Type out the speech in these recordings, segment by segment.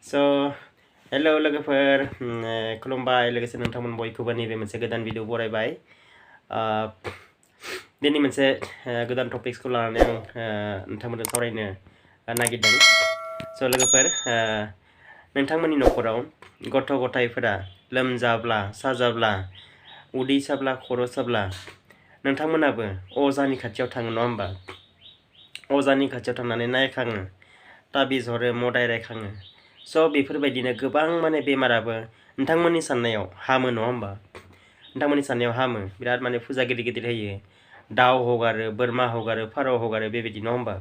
So, hello लोगोफोर खुलुमबाय लोगोसे नोंथांमोन बयखौबो नैबे मोनसे गोदान भिडिअ बरायबाय दिनै मोनसे गोदान टपिक्सखौ लानानै आं नोंथांमोनजों सावरायनो नागिरदों स' लोगोफोर नोंथांमोननि न'खराव गथ' गथायफोरा लोमजाब्ला साजाब्ला उदै साब्ला खर' साब्ला नोंथांमोनाबो अजानि खाथियाव थाङो नङा होमबा अजानि खाथियाव थांनानै नायखाङो ताबिज हरो मदाय रायखाङो स' बेफोरबायदिनो गोबां माने बेमाराबो नोंथांमोननि साननायाव हामो नङा होमबा नोंथांमोननि साननायाव हामो बिराद माने फुजा गिदिर गिदिर होयो दाउ हगारो बोरमा हगारो फारौ हगारो बेबायदि नङा होमबा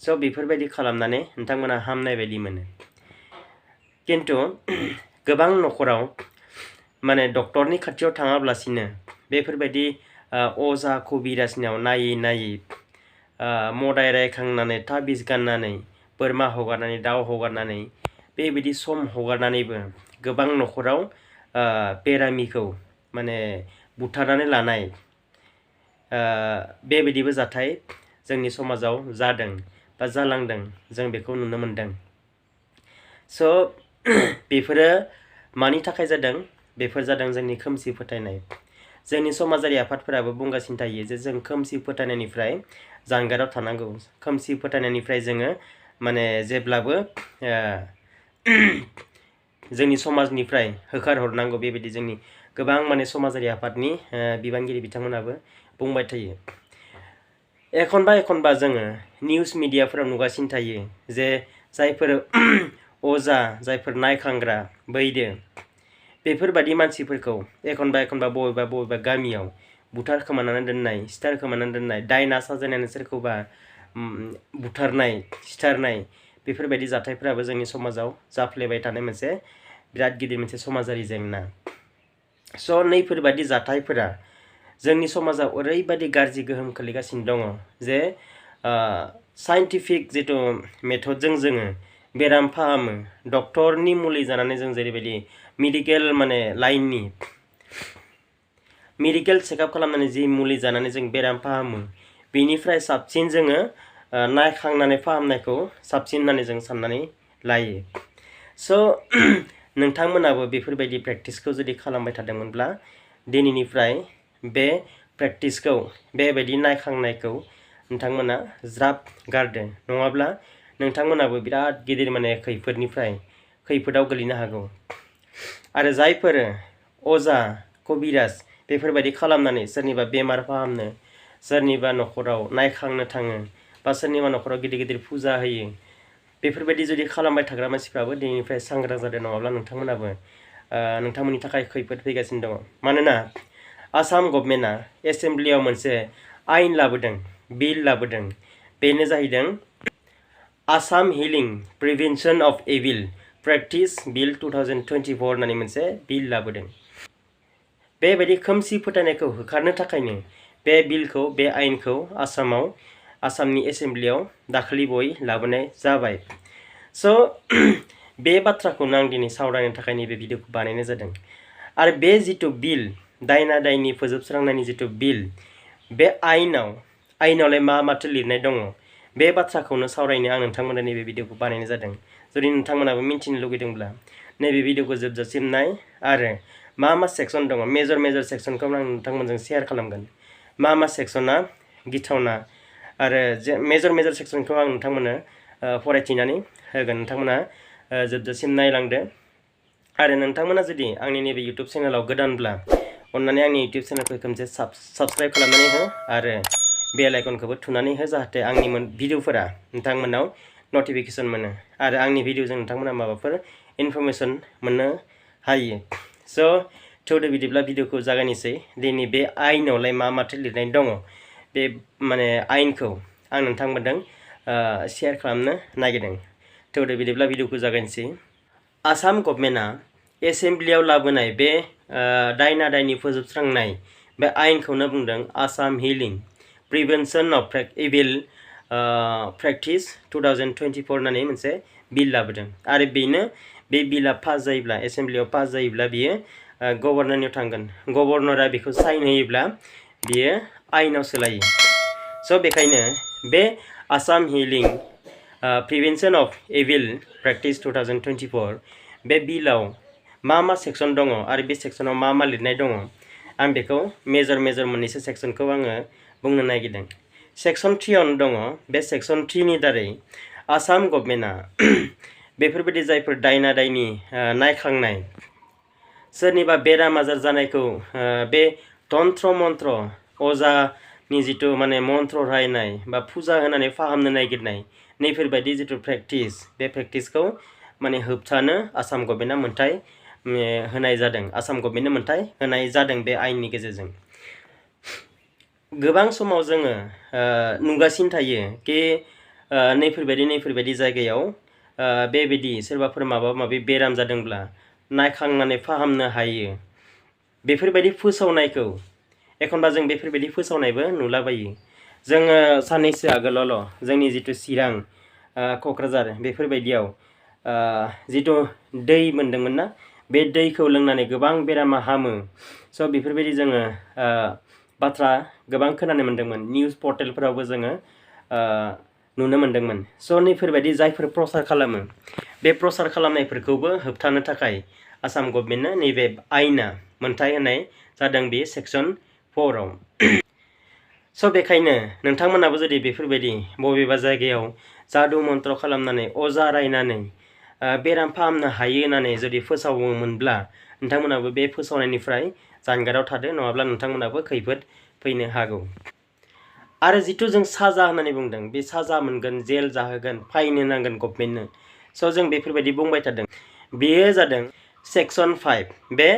स' बेफोरबायदि खालामनानै नोंथांमोना हामनाय बायदि मोनो किन्तु गोबां न'खराव माने डक्टरनि खाथियाव थाङाब्लासिनो बेफोरबायदि अजा कबिराजनियाव नायै नायै मदाय रायखांनानै ताबिज गाननानै बोरमा हगारनानै दाउ हगारनानै बेबायदि सम हगारनानैबो गोबां न'खराव बेरामिखौ माने बुथारनानै लानाय बेबायदिबो जाथाय जोंनि समाजाव जादों बा जालांदों जों बेखौ नुनो मोनदों स' बेफोरो मानि थाखाय जादों बेफोर जादों जोंनि खोमसि फोथायनाय जोंनि समाजारि आफादफोराबो बुंगासिनो थायो जे जों खोमसि फोथायनायनिफ्राय जानगाराव थानांगौ खोमसि फोथायनायनिफ्राय जोङो माने जेब्लाबो जोंनि समाजनिफ्राय होखारहरनांगौ बेबायदि जोंनि गोबां माने समाजारि आफादनि बिबानगिरि बिथांमोनाबो बुंबाय थायो एखनबा जोङो निउस मिडियाफोराव नुगासिनो थायो जे जायफोर अजा जायफोर नायखांग्रा बैदो बेफोरबायदि मानसिफोरखौ एखनबा बबेबा गामियाव बुथार खोमानानै दोननाय सिथार खोमानानै दोननाय दायना साजायनानै सोरखौबा बुथारनाय सिथारनाय बेफोरबायदि जाथायफोराबो जोंनि समाजाव जाफ्लेबाय थानाय मोनसे बिराद गिदिर मोनसे समाजारि जेंना स' नैफोरबायदि जाथायफोरा जोंनि समाजाव ओरैबायदि गाज्रि गोहोम खोलैगासिनो दङ जे साइन्टिफिक जितु मेथडजों जोङो बेराम फाहामो डक्टरनि मुलि जानानै जों जेरैबायदि मेडिकेल माने लाइननि मेडिकेल चेकआप खालामनानै जि मुलि जानानै जों बेराम फाहामो बेनिफ्राय साबसिन जोङो नायखांनानै फाहामनायखौ साबसिन होननानै जों साननानै लायो स' नोंथांमोनाबो बेफोरबायदि प्रेक्टिसखौ जुदि खालामबाय थादोंमोनब्ला दिनैनिफ्राय बे प्रेक्टिसखौ बेबायदि नायखांनायखौ नोंथांमोना ज्राब गारदो नङाब्ला नोंथांमोनाबो बिराद गिदिर माने खैफोदाव गोलैनो हागौ आरो जायफोर अजा कबिराज बेफोरबायदि खालामनानै सोरनिबा बेमार फाहामनो सोरनिबा न'खराव नायखांनो थाङो बा सोरनिबा न'खराव गिदिर गिदिर फुजा होयो बेफोरबायदि जुदि खालामबाय थाग्रा मानसिफ्राबो दिनैनिफ्राय सांग्रां जादों नङाब्ला नोंथांमोनाबो नोंथांमोननि थाखाय खैफोद फैगासिनो दङ मानोना आसाम गभर्नमेन्टआ एसेम्ब्लियाव मोनसे आयेन लाबोदों बिल लाबोदों बेनो जाहैदों Assam healing prevention of evil practice bill 2024 होननानै मोनसे बिल लाबोदों बेबायदि खोमसि फोथायनायखौ होखारनो थाखायनो बे बिलखौ बे आयेनखौ आसामनि एसेम्ब्लियाव दाखालि बय लाबोनाय जाबाय स' बे बाथ्राखौनो आं दिनै सावरायनो थाखाय नैबे भिडिअखौ बानायनाय जादों आरो बे जितु बिल दायना दायनि फोजोबस्रांनायनि जितु बिल बे आयेनावलाय माथो लिरनाय दङ बे बाथ्राखौनो सावरायनो आं नोंथांमोननो नैबे भिडिअखौ बानायनाय जादों जुदि नोंथांमोनाबो मिन्थिनो लुगैदोंब्ला नैबे भिडिअखौ जोबजासिम नाय आरो मा सेक्सन दङ मेजर सेक्सनखौ आं नोंथांमोनजों शेयार खालामगोन मा सेक्सना गिथावना आरो मेजर सेक्सनखौ आं नोंथांमोननो फरायथिनानै होगोन नोंथांमोना जोबजासिम नायलांदो आरो नोंथांमोना जुदि आंनि नैबे इउटुब चेनेलाव गोदानब्ला अन्नानै आंनि इउटुब चेनेलखौ खनसे साबस्क्राइब खालामनानै हो आरो बेल आइकनखौबो थुनानै हो जाहाथे आंनि भिडिअफोरा नोंथांमोनाव नटिफिकेसन मोनो आरो आंनि भिडिअजों नोंथांमोना माबाफोर इनफरमेसन मोननो हायो स' थौदो बिदिब्ला भिडिअखौ जागायनोसै दिनै बे आयेनावलाय माथो लिरनाय दङ बे माने आयेनखौ आं नोंथांमोनजों शेयार खालामनो नागिरदों थौदो बिदिब्ला भिडिअखौ जागायनोसै आसाम गभर्नमेन्टआ एसेम्ब्लियाव लाबोनाय बे दायना दायनि फोजोबस्रांनाय बे आयेनखौनो बुंदों Assam healing prevention of evil practice 2024 होननानै मोनसे बिल लाबोदों आरो बेनो बे बिला पास जायोब्ला एसेम्ब्लियाव पास जायोब्ला बियो गभर्नरनियाव थांगोन गभर्नरा बेखौ साइन होयोब्ला बियो आयेनाव सोलायो स' बेखायनो बे Assam healing prevention of evil practice 2024 बे बिलाव मा सेक्सन दङ आरो बे सेक्सनाव मा लिरनाय दङ आं बेखौ मेजर मोननैसो सेक्सनखौ आङो बुंनो नागिरदों। सेक्सन 3 आवनो दङ। बे सेक्सन 3 नि दारै आसाम गभर्नमेन्टआ बेफोरबायदि जायफोर दायना दायनि नायखांनाय सोरनिबा बेराम आजार जानायखौ बे तन्त्र मन्त्र अजानि जिथु माने मन्त्र रायनाय बा फुजा होनानै फाहामनो नागिरनाय नैफोरबायदि जिथु प्रेक्टिस बे प्रेक्टिसखौ माने होबथानो आसाम गभर्नमेन्टआ मोनथाय होनाय जादों। आसाम गभर्नमेन्टनो मोनथाय होनाय जादों बे आयेननि गेजेरजों। गोबां समाव जोङो नुगासिनो थायो कि नैफोरबायदि जायगायाव बेबायदि सोरबाफोर माबा माबि बेराम जादोंब्ला नायखांनानै फाहामनो हायो बेफोरबायदि फोसावनायखौ एखनबा जों बेफोरबायदि फोसावनायबो नुलाबायो। जोङो साननैसो आगोलावल' जोंनि जिथु चिरां क'क्राझार बेफोरबायदियाव जिथु दै मोनदोंमोन ना बे दैखौ लोंनानै गोबां बेरामा हामो। स' बेफोरबायदि जोङो बाथ्रा गोबां खोनानो मोन्दोंमोन। निउस पर्टेलफोरावबो जोङो नुनो मोन्दोंमोन। स' नैफोरबायदि जायफोर प्रसार खालामो बे प्रसार खालामनायफोरखौबो होबथानो थाखाय आसाम गभर्नमेन्टनो नैबे आयेना मोनथाय होनाय जादों बे सेक्सन 4 आव। स' बेखायनो नोंथांमोनाबो जुदि बेफोरबायदि बबेबा जायगायाव जादु मन्त्र खालामनानै अजा रायनानै बेराम फाहामनो हायो होननानै जुदि फोसावोमोनब्ला नोंथांमोनाबो बे फोसावनायनिफ्राय जानगाराव थादो, नङाब्ला नोंथांमोनाबो खैफोद फैनो हागौ। आरो जिथु जों साजा होननानै बुंदों बे साजा मोनगोन, जेल जाहोगोन, फाइन होनांगोन गभर्नमेन्टनो। स' जों बेफोरबायदि बुंबाय थादों। बेयो जादों सेक्सन 5 बे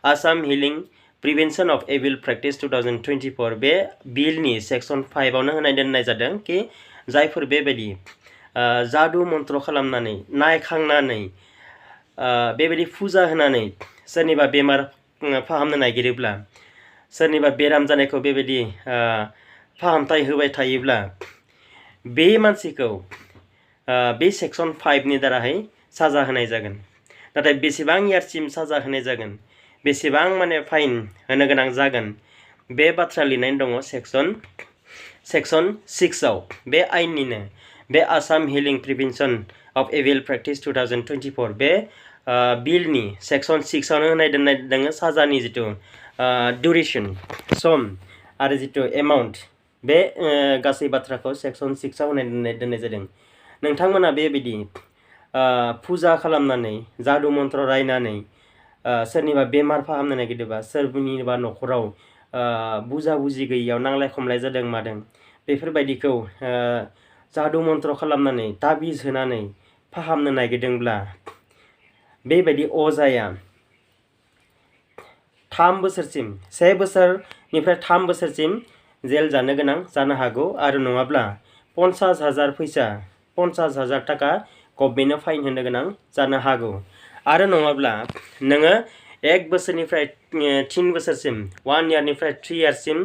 Assam healing prevention of evil practice 2024 बे बिलनि सेक्सन 5 आवनो होनाय दोननाय जादों कि जायफोर बेबायदि जादु मन्त्र खालामनानै नायखांनानै बेबायदि फुजा होनानै सोरनिबा बेमार फाहामनो नागिरोब्ला सोरनिबा बेराम जानायखौ बेबायदि फाहामथाय होबाय थायोब्ला बे मानसिखौ बे सेक्सन 5 नि दाराहाय साजा होनाय जागोन। नाथाय बेसेबां इयारसिम साजा होनाय जागोन, बेसेबां माने फाइन होनो गोनां जागोन बे बाथ्रा लिरनाय दङ सेक्सन 6 आव बे आयेननिनो बे Assam healing prevention of evil practice 2024 बे बिलनि सेक्सन 6 आवनो होनाय दोननाय दङ साजानि जिथु डिउरेसन सम आरो जिथु एमाउन्ट बे गासै बाथ्राखौ सेक्सन 6 आव होनाय दोननाय जादों। नोंथांमोना बेबायदि फुजा खालामनानै जादु मन्त्र रायनानै सोरनिबा बेमार फाहामनो नागिरदोंबा सोरनिबा न'खराव बुजा बुजि गैयियाव नांलाय खमलाय जादों मादों बेफोरबायदिखौ जादु मन्त्र खालामनानै ताबिज होनानै फाहामनो नागिरदोंब्ला बेबायदि अजाया 3 बोसोरसिम 1 बोसोरनिफ्राय 3 बोसोरसिम जेल जानो गोनां जानो हागौ आरो नङाब्ला 50,000 थाखा गभर्नमेन्टनो फाइन होनो गोनां जानो हागौ। आरो नङाब्ला नोङो 1 बोसोरनिफ्राय 3 बोसोरसिम 1 इयारनिफ्राय 3 इयारसिम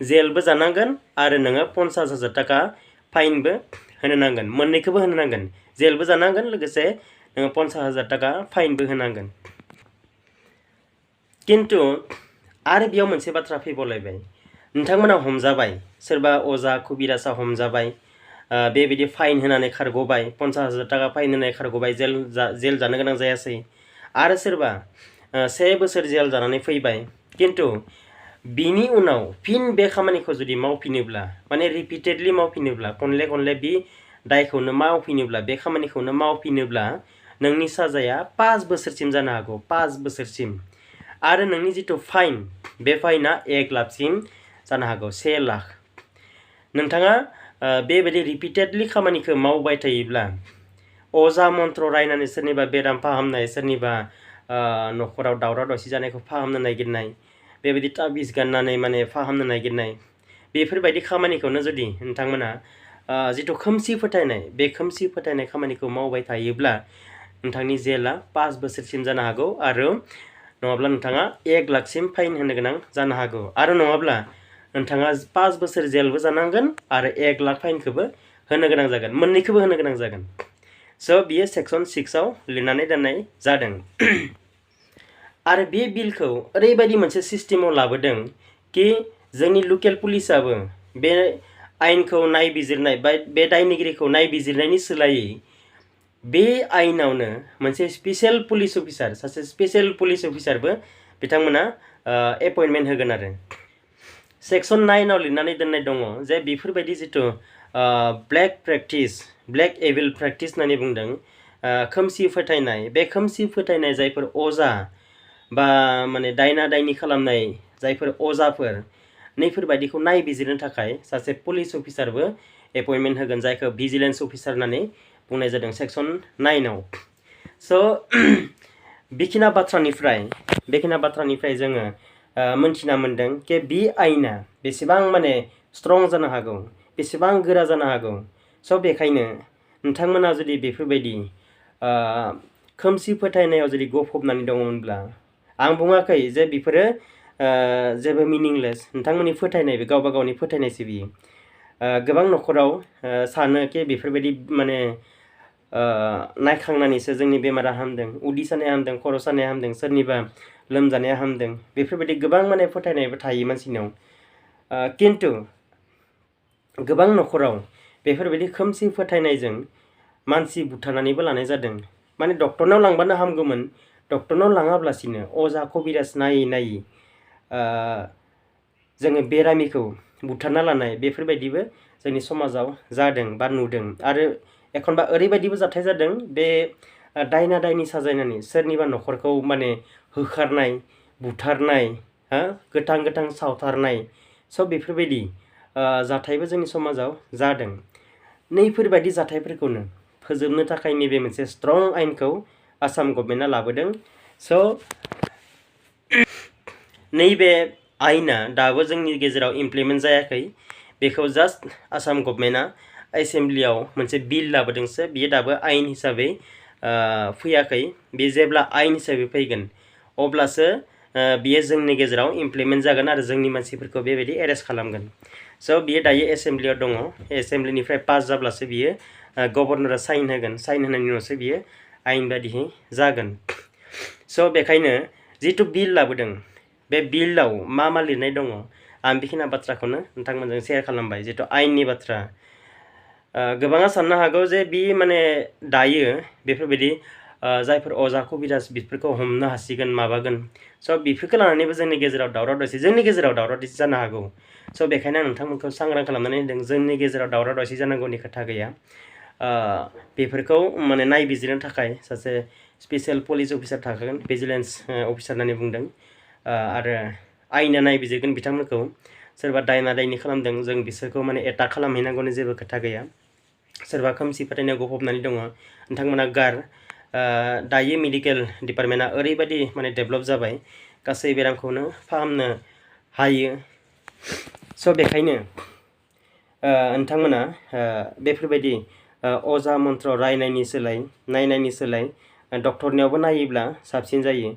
जेलबो जानांगोन आरो नोङो 50,000 थाखा फाइनबो होनो नांगोन। मोननैखौबो होनो नांगोन। जेलबो जानांगोन लोगोसे नोङो 50,000 थाखा फाइनबो होनांगोन। किन्तु आरो बेयाव मोनसे बाथ्रा फैबावलायबाय। नोंथांमोना हमजाबाय, सोरबा अजा कबिराजा हमजाबाय, बेबायदि फाइन होनानै खारग'बाय, 50,000 थाखा फाइन होनानै खारग'बाय, जेल जानो गोनां जायासै। आरो सोरबा 1 बोसोर जेल जानानै फैबाय, किन्तु बिनि उनाव फिन बे खामानिखौ जुदि मावफिनोब्ला माने रिपिटेडलि मावफिनोब्ला खनले बे दायखौनो मावफिनोब्ला बे खामानिखौनो मावफिनोब्ला नोंनि साजाया 5 बोसोरसिम जानो हागौ, 5 बोसोरसिम। आरो नोंनि जिथु फाइन बे फाइना 1 लाखसिम जानो हागौ, 1 लाख। नोंथाङा बेबायदि रिपिटेडलि खामानिखौ मावबाय थायोब्ला अजा मन्त्र रायनानै सोरनिबा बेराम फाहामनाय, सोरनिबा न'खराव दावराव दावसि जानायखौ फाहामनो नागिरनाय, बेबायदि ताबिज गाननानै माने फाहामनो नागिरनाय बेफोरबायदि खामानिखौनो जुदि नोंथांमोना जिथु खोमसि फोथायनाय बे खोमसि फोथायनाय खामानिखौ मावबाय थायोब्ला नोंथांनि जेला 5 बोसोरसिम जानो हागौ आरो नङाब्ला नोंथाङा 1 लाखसिम फाइन होनो गोनां जानो हागौ। आरो नङाब्ला नोंथाङा 5 बोसोर जेलबो जानांगोन आरो 1 लाख फाइनखौबो होनो गोनां जागोन, मोननैखौबो होनो गोनां जागोन। स' बियो सेक्सन 6 आव लिरनानै दोननाय जादों। आरो बे बिलखौ ओरैबायदि मोनसे सिस्टेमाव लाबोदों कि जोंनि लकेल पुलिसाबो बे आयेनखौ नायबिजिरनाय बा बे दायनिगिरिखौ नायबिजिरनायनि सोलायै बे आयेनावनो मोनसे स्पेशल पुलिस अफिसार सासे स्पेशल पुलिस अफिसारबो बिथांमोना एपइन्टमेन्ट होगोन आरो सेक्सन 9 आव लिरनानै दोननाय दङ जे बेफोरबायदि जिथु black practice black evil practice होननानै बुंदों खोमसि फोथायनाय बे खोमसि फोथायनाय जायफोर अजा बा माने दायना दायनि खालामनाय जायफोर अजाफोर नैफोरबायदिखौ नायबिजिरनो थाखाय सासे पुलिस अफिसारबो एपइन्टमेन्ट होगोन जायखौ भिजिलेन्स अफिसार होननानै बुंनाय जादों सेक्सन 9 आव स' बेखिना बाथ्रानिफ्राय जोङो मोनथिना मोनदों कि बे आयेना बेसेबां माने स्ट्रं जानो हागौ बेसेबां गोरा जानो हागौ स' बेखायनो नोंथांमोना जुदि बेफोरबायदि खोमसि फोथायनायाव जुदि गफबनानै दङमोनब्ला आं बुङाखै जे बेफोरो जेबो मिनिंलेस नोंथांमोननि फोथायनाय बे गावबा गावनि फोथायनायसो बियो गोबां न'खराव सानो कि बेफोरबायदि माने नायखांनानैसो जोंनि बेमारा हामदों उदै सानाया हामदों खर' सानाया हामदों सोरनिबा लोमजानाया हामदों बेफोरबायदि गोबां माने फोथायनायबो थायो मानसिनाव किन्तु गोबां न'खराव बेफोरबायदि खोमसि फोथायनायजों मानसि बुथारनानैबो लानाय जादों माने डक्टरनाव लांबानो हामगौमोन डक्टरनाव लाङाब्लासिनो अजा कबिराज नायै जोङो बेरामिखौ बुथारना लानाय बेफोरबायदिबो जोंनि समाजाव जादों बा नुदों आरो एखनबा ओरैबायदिबो जाथाय जादों बे दायना दायनि साजायनानै सोरनिबा न'खरखौ माने होखारनाय बुथारनाय गोथां सावथारनाय स' बेफोरबायदि जाथायबो जोंनि समाजाव जादों नैफोरबायदि जाथायफोरखौनो फोजोबनो थाखाय नैबे मोनसे स्ट्रं आयेनखौ आसाम गभर्नमेन्टआ लाबोदों स' नैबे आयेना दाबो जोंनि गेजेराव इमप्लिमेन्ट जायाखै बेखौ जास्ट आसाम गभर्नमेन्टआ एसेम्ब्लियाव मोनसे बिल लाबोदोंसो बियो दाबो आयेन हिसाबै फैयाखै बे जेब्ला आयेन हिसाबै फैगोन अब्लासो बियो जोंनि गेजेराव इमप्लिमेन्ट जागोन आरो जोंनि मानसिफोरखौ बेबायदि एरेस्ट खालामगोन स' बियो दायो एसेम्ब्लियाव दङ एसेम्ब्लिनिफ्राय पास जाब्लासो बियो गभर्नरा साइन होगोन साइन होनायनि उनावसो बियो आयेन बायदियै जागोन स' बेखायनो जिथु बिल लाबोदों बे बिलाव मा लिरनाय दङ आं बेखिनि बाथ्राखौनो नोंथांमोनजों शेयार खालामबाय जिथु आयेननि बाथ्रा गोबाङा साननो हागौ जे बि माने दायो बेफोरबायदि जायफोर अजा कबिराज बेफोरखौ हमनो हासिगोन माबागोन स' बेफोरखौ लानानैबो जोंनि गेजेराव दावराव दावसि जानो हागौ स' बेखायनो आं नोंथांमोनखौ सांग्रां खालामनानै होदों जोंनि गेजेराव दावराव दावसि जानांगौनि खोथा गैया बेफोरखौ माने नायबिजिरनो थाखाय सासे स्पेशल पुलिस अफिसार थागोन भिजिलेन्स अफिसार होननानै बुंदों आरो आयेना नायबिजिरगोन बिथांमोनखौ सोरबा दायना दायनि खालामदों जों बिसोरखौ माने एटाक खालामहैनांगौनि जेबो खोथा गैया सोरबा खोमसि फोथायनायाव गफबनानै दङ नोंथांमोना दायो मेडिकेल डिपार्टमेन्टआ ओरैबायदि माने डेभेलप जाबाय गासै बेरामखौनो फाहामनो हायो स' बेखायनो नोंथांमोना बेफोरबायदि अजा मन्त्र नायनायनि सोलाय डक्टरनियावबो नायोब्ला साबसिन जायो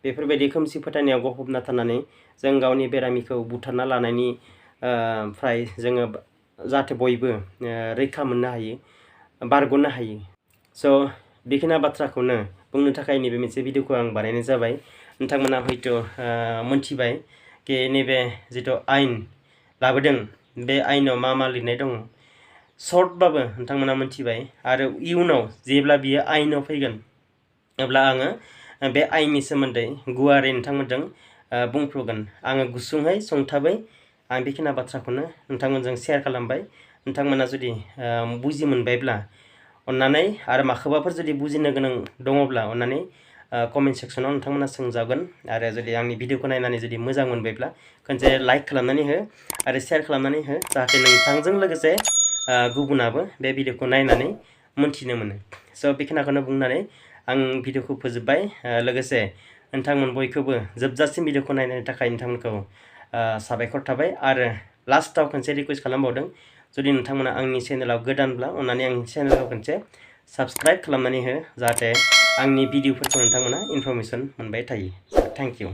बेफोरबायदि खोमसि फोथायनायाव गफबना थानानै जों गावनि बेरामिखौ बुथारना लानायनि फ्राय जोङो जाहाथे बयबो रैखा मोननो हायो बारग'नो हायो स' बेखिनि बाथ्राखौनो बुंनो थाखाय नैबे मोनसे भिडिअखौ आं बानायनाय जाबाय नोंथांमोना हयथ' मोनथिबाय कि नैबे जिथु आयेन लाबोदों बे आयेनाव मा लिरनाय दङ सर्टबाबो नोंथांमोना मोनथिबाय आरो इयुनाव जेब्ला बियो आयेनाव फैगोन अब्ला आङो बे आयेननि सोमोन्दै गुवारै नोंथांमोनजों बुंफ्रुगोन आङो गुसुङै संथाबै आं बेखिनि बाथ्राखौनो नोंथांमोनजों शेयार खालामबाय नोंथांमोना जुदि बुजि मोनबायब्ला अन्नानै आरो माखौबाफोर जुदि बुजिनो गोनां दङब्ला अन्नानै कमेन्ट सेक्सनाव नोंथांमोना सोंजागोन आरो जुदि आंनि भिडिअखौ नायनानै जुदि मोजां मोनबायब्ला खनसे लाइक खालामनानै हो आरो शेयार खालामनानै हो जाहाथे नोंथांजों लोगोसे गुबुनाबो बे भिडिअखौ नायनानै मोनथिनो मोनो स' बेखिनिखौनो बुंनानै आं भिडिअखौ फोजोबबाय लोगोसे नोंथांमोन बयखौबो जोबजासिम भिडिअखौ नायनायनि थाखाय नोंथांमोनखौ साबायखर थाबाय आरो लास्टाव खनसे रिक्वेस्ट खालामबावदों जुदि नोंथांमोना आंनि चेनेलाव गोदानब्ला अन्नानै आंनि चेनेलखौ खनसे साबस्क्राइब खालामनानै हो जाहाथे आंनि भिडिअफोरखौ नोंथांमोना इनफरमेसन मोनबाय थायो थेंक इउ